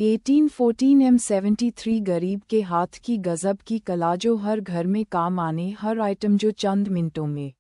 1814 M73 गरीब के हाथ की गजब की कला, जो हर घर में काम आने, हर आइटम जो चंद मिनटों में